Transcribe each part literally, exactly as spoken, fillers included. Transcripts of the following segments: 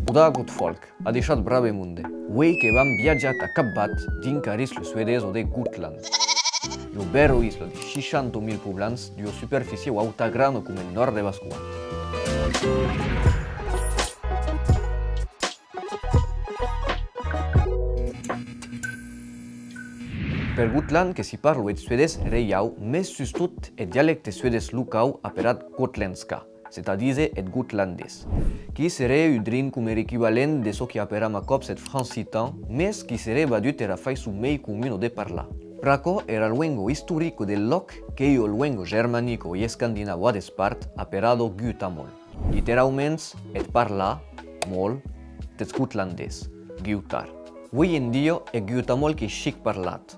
Oda, gott folk, adishatz brave monde. Uei que vam viatjar tà capvath dins era isla suedesa de Gotland. Ua bèra isla de seishanta mila poblants d'ua superfícia autan grana coma eth nòrd de Bascoan. Per Gotland que s'i parla eth suedés reiau, mes sustot eth dialècte suedés locau aperat gotländska, c'est-à-dire eth gotlandés, qui seré un drin coma er equivalent de çò qui aperam a còps eth francitan, mes qui seré vadut era faiçon mei comuna de parlar. Pr'aquò, era luenga istorica deth lòc qu'ei ua luenga germanica o escandinava a despart, aperada gutamol. Literauments, eth parlar, mol, deths gotlandés, gutar. Uei en dia, eth gutamol qu'ei chic parlat.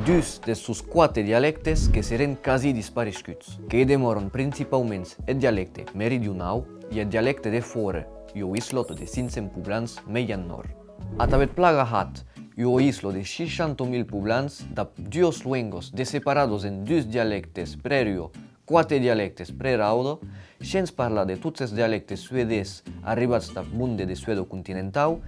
Dus deths sos quate dialèctes que serén quasi dispareishuts, que demòran principauments eth dialècte meridionau e eth dialècte de Fårö, ua islòta de cinc cents poblants mei en nòrd. Atanben plan ahat, ua isla de seishanta mila poblants dab duas luengas desseparadas en dus dialèctes pr'ua quate dialèctes pr'era auta, shens parlar de tots es dialèctes suedés arribats dab monde de Suèda continentau,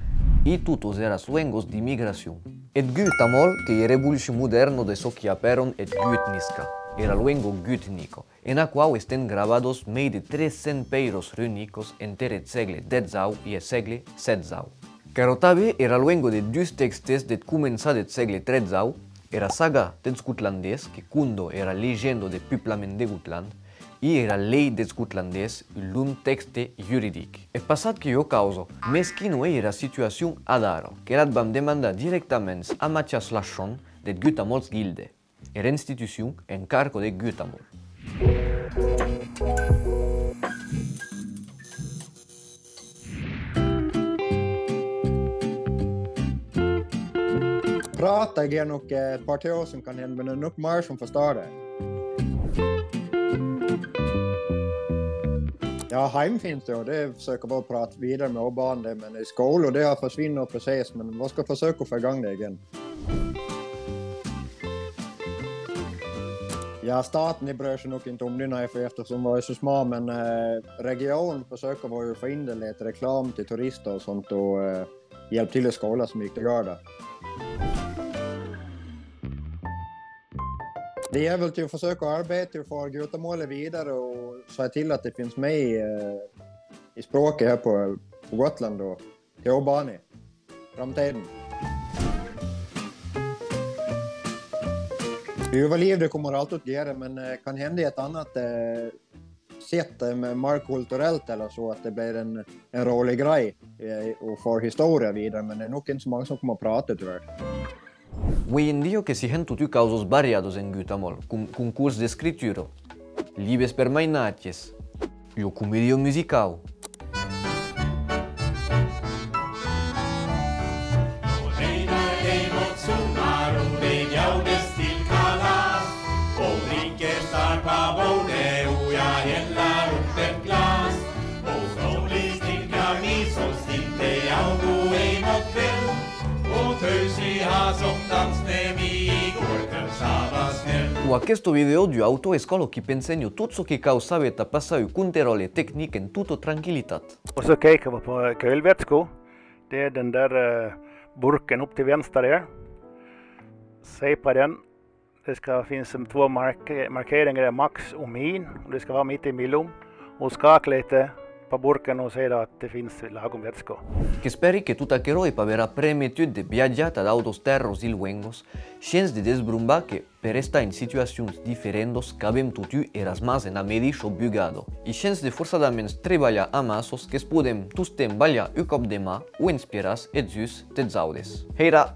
e totas eras luengas d'immigracion. Eth gutamol qu'ei era evolucion modèrna de çò qui apèran eth gutniska, era luenga gutnica, ena quau estén gravadas mei de tres cents pèiras runicas enter eth sègle dètz-e-nau e eth sègle setze-e-nau. Qu'èra tanben era luenga de dus tèxtes deth començar deth sègle tretze-e-nau, era saga deths gotlandés, que conda era legenda deth poblament de Gotland, e era lei deths gotlandés, un long tèxte juridic. Eth passat qu'ei ua causa, mes quina ei era situacion adara? Que l'ac vam demandar dirèctaments a Mathias Larsson deth Gutamols Gilde. Era institucion en carga de gutamol. Prata, det er nok et par-tre år siden kanskje, men det er nok mange som forstår det. Ja, hjemme finnes det jo, det forsøker vi å prate videre med og barn det, men i skolen, og det har forsvunnet precis, men vi skal forsøke å få i gang det igjen. Ja, staten, de bryr sig nog inte om det, nej, för eftersom vi är så små, men eh, regionen försöker vi ju få in det lite reklam till turister och sånt och eh, hjälpa till i skolan så mycket det går det. Det är väl till att försöka arbeta för gutemålet vidare och se till att det finns med i, eh, i språket här på, på Gotland och till barnen i framtiden. Uva liv, det kommer alltid att göra, men eh, kan hända i ett annat eh, sätt eh, med mer kulturellt eller så, att det blir en, en rolig grej eh, och för historia vidare, men det är nog inte så många som kommer att prata, tyvärr. Uei en dia que s'i hèn totun causas variadas en gutamol, com concors d'escritura, libes per mainatges, ua comedia musicau. O aquesta vidèo d'ua auto-escòla qui p'ensenha tot çò qui cau saber tà passar un contròle tecnic en tota tranquillitat. Og så kikker vi på køylvæska. Det er den der eh, burken opp til venstre der. Se på den. Det skal finnes två mark markeringer, det er max og min. Og det skal være midt imellom. Og skak litt på burken og se at det finnes lagom væska. Qu'espèri que tot aquerò e p'averà permetut de viatjar tà d'autas tèrras e luengas, shens de desbrombar que, per estar en situacions diferendas, qu'avem totun eras mans ena medisha bugada, e shens de forçadaments trebalhar amassas, que's podem tostemps balhar un còp de man o inspirar-se eths uns deths autes. Hèira!